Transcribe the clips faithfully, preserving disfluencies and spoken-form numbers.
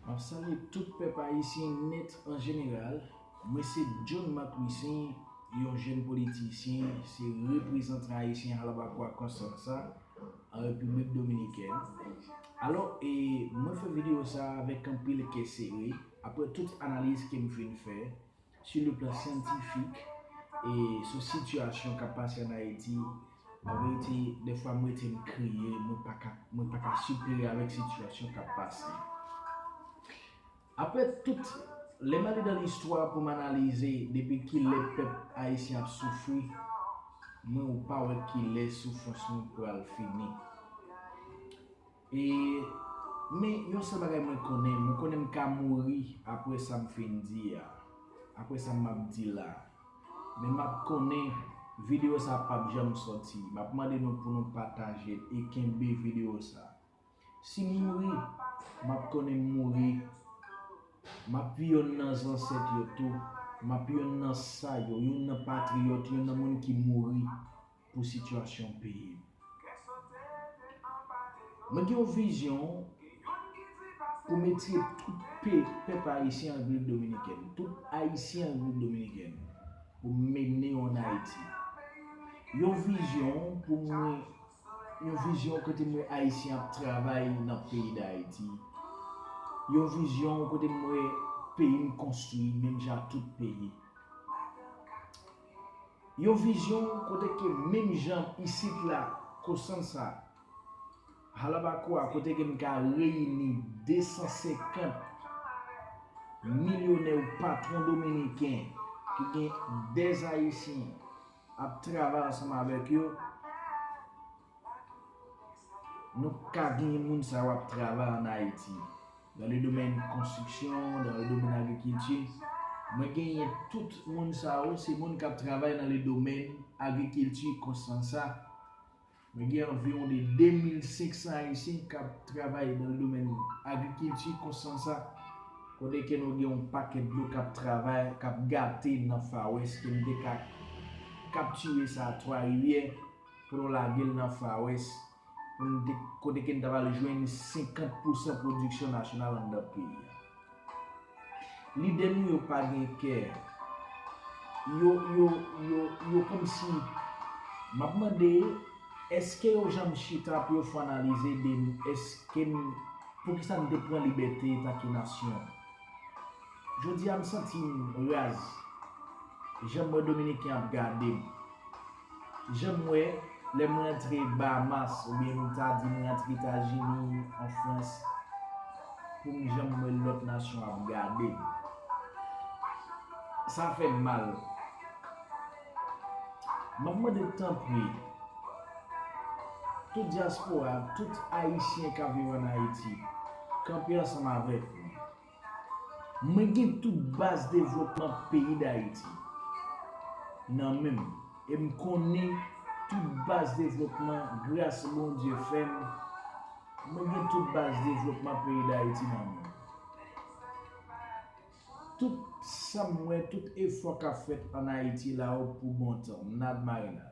M ap salye tout pèp ayisyen nèt an jeneral. Mwen se John Marc Louissaint, yon jèn politisyen, se reprezantan ayisyen Jalabacoa Constanza, an Repiblik Dominikèn. Alò, e, mwen fè videyo sa a avèk anpil kè sere, apre tout analiz ke m fin fè, sou le plan syantifik e sou sitiyasyon k ap pase ann Ayiti, an verite, dèfwa m rete m kriye, mwen pa ka, mwen pa ka sipere avèk sitiyasyon k ap pase. Apre tout, lè m ale nan listwa pou m analize depi kilè pèp ayisyen ap soufri, mwen ou pa wè kilè soufrans nou pral fini. E, men yon sèl bagay mwen konnen, mwen konnen m ka mouri apre sa m fin di a, apre sa m ap di la. Men m ap konnen videyo sa p ap janm sòti. M ap mande nou pou nou pataje l e kenbe videyo sa. Si m mouri, m ap konnen m mouri. M ap yonn nan zansèt yo tou. M ap yonn nan sa yo, yonn nan patriyòt, yonn nan moun ki mouri pou sitiyasyon peyi m. Mwen gen yon vizyon pou m etire tout pe-, pèp ayisyen an Repiblik Dominikèn, tout ayisyen an Repiblik Dominikèn, pou m mennen yo ann Ayiti. Yon vizyon pou mwen, yon vizyon kote m wè ayisyen ap travay nan peyi Dayiti. Yon vizyon kote m wè peyi m konstwi menm jan ak tout peyi. Yon vizyon kote ke menm jan isit la, Constanza, Jalabacoa, kote ke m ka reyini de san senkant milyonè ou patwon dominiken ki gen dèz ayisyen ap travay ansanm avèk yo, nou ka gen moun sa yo ap travay ann Ayiti, dans le domaine construction, dans le domaine agriculture. Mwen genyen tout moun sa yo, se moun k ap travay nan le domaine agriculture Constanza. Mwen gen anviwon de de mil senk san ayisyen k ap travay nan le domaine agriculture Constanza, kote ke nou gen yon pakèt dlo k ap travay, k ap gate nan Far West, ke nou te ka kaptire sa Twa Rivyè, pou nou lage l nan Far West, pou n te, kote ke n ta pral jwenn senkant pousan pwodiksyon nasyonal anndan peyi a. Lidè nou yo pa gen kè. Yo, yo, yo, yo kòmsi, m ap mande, èske yo janm chita pou yo fè analize de m, èske m, poukisa n te pran libète tanke nasyon? Jodi a, m santi m raz. Jan m wè Dominiken ap gade m. Jan m wè, lè m rantre Bahamas, oubyen m ta di m rantre Etazini, an Frans, pou m jan m wè lòt nasyon ap gade m. Sa fè m mal. M ap mande tanpri, tout dyaspora, tout Ayisyen k ap viv ann Ayiti, kanpe ansanm avèk mwen. Mwen gen tout baz devlopman peyi Dayiti nan men m. E m konnen tout baz devlopman, gras Bondye fè m, mwen gen tout baz devlopman peyi Dayiti nan men m. Tout sa m wè, tout efò k ap fèt ann Ayiti la yo pou bon tan, m n admire n.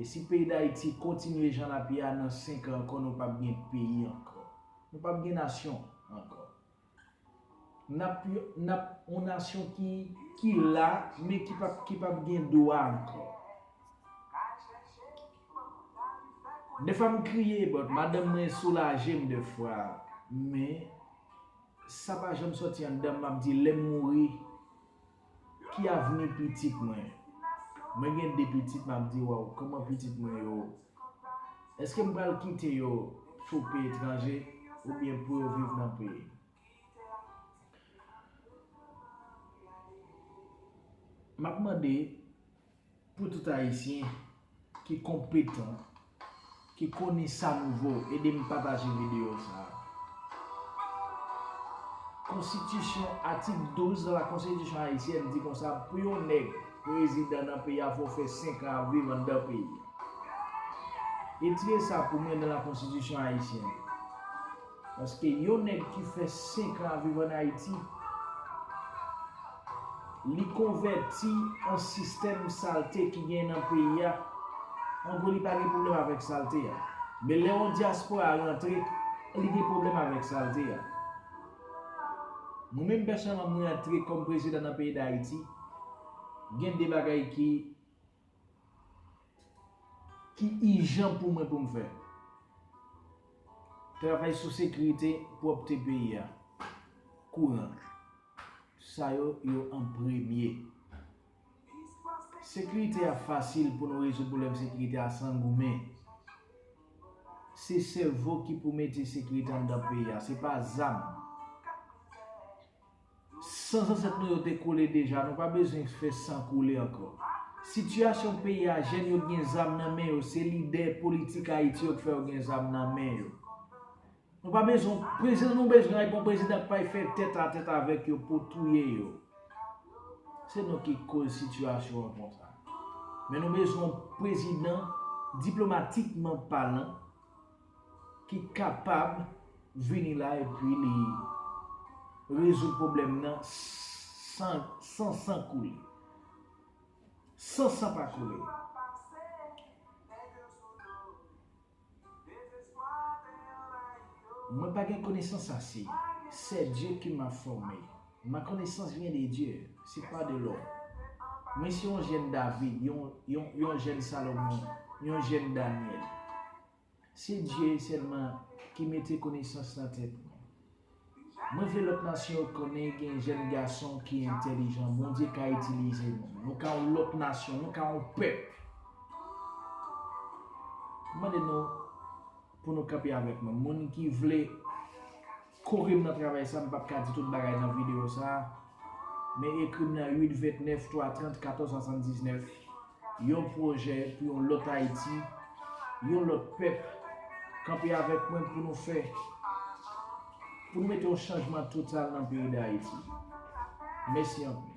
E si peyi Dayiti kontinye jan l ap ye a, nan senk an ankò, nou p ap gen peyi ankò. Nou p ap gen nasyon ankò. N ap, n ap yon nasyon ki, ki la, men ki p ap, ki p ap gen dwa ankò. Dèfwa m kriye, but madanm mwen soulaje m dèfwa. Men, sa pa janm sòti anndan m, m ap di, lè m mouri, ki avni pitit mwen? Mwen gen de pitit, m ap di, waw, kòman pitit mwen yo? Èske m pral kite yo sou pye etranje oubyen pou yo viv nan peyi? M ap mande pou tout Ayisyen ki konpetan, ki konnen sa nou vo, ede m pataje videyo sa a. Konstitisyon, atik douz nan la Constitution haïtienne di konsa, pou yon nèg prezidan nan peyi a, fò w fè senk an ap viv anndan peyi a. Retire sa pou mwen nan la Constitution haïtienne. Paske yon nèg ki fè senk an ap viv ann Ayiti, li konvèti an sistèm salte ki gen nan peyi a. An gwo, li pa gen pwoblèm avèk salte a. Men lè yon dyaspora rantre, li gen pwoblèm avèk salte a. Mwen menm pèsonèlman, mwen antre kòm prezidan nan peyi Dayiti, gen de bagay ki, ki ijan pou mwen pou m fè. Travay sou sekirite, pwòpte peyi a, kouran. Sa yo, yo an premye. Sekirite a fasil pou nou rezoud pwoblèm sekirite a san goumen. Se sèvo ki pou mete sekirite anndan peyi a, se pa zam. San zansèt nou yo te koule deja, nou pa bezwen fè san koule ankò. Sitiyasyon peyi a, jèn yo gen zam nan men yo, se lidè politik Ayiti yo k fè yo gen zam nan men yo. Nou pa bezwen prezidan, nou bezwen ay bon prezidan k pay fè tèt a tèt avèk yo pou touye yo. Se nou ki koz sitiyasyon an konsa. Men nou bezwen yon prezidan, diplomatikman palan, ki kapab vini la epi li rezoud pwoblèm nan san, san san koule. San san pa koule. Mwen pa gen konesans ase. C'est Dieu qui m'a formé. Ma connaissance vient de Dieu, c'est pas de l'homme. Mwen se yon jèn David, yon, yon, yon jèn Salomon, yon jèn Daniel. Se Dye sèlman ki mete konesans nan tèt mwen. Mwen vle lòt nasyon yo konnen gen jèn gason ki entèlijan. Bondye ka itilize nou. Nou ka yon lòt nasyon, nou ka yon pèp. Mwen mande nou pou nou kanpe avèk mwen. Moun ki vle kore m nan travay sa, m p ap ka di tout bagay nan videyo sa. Men ekri m nan uit vennèf twa trant katòz swasanndiznèf. Yon pwojè pou yon lòt Ayiti, yon lòt pèp. Kanpe avèk mwen pou nou fè, pou nou mete yon chanjman total nan peyi Dayiti. Mèsi anpil.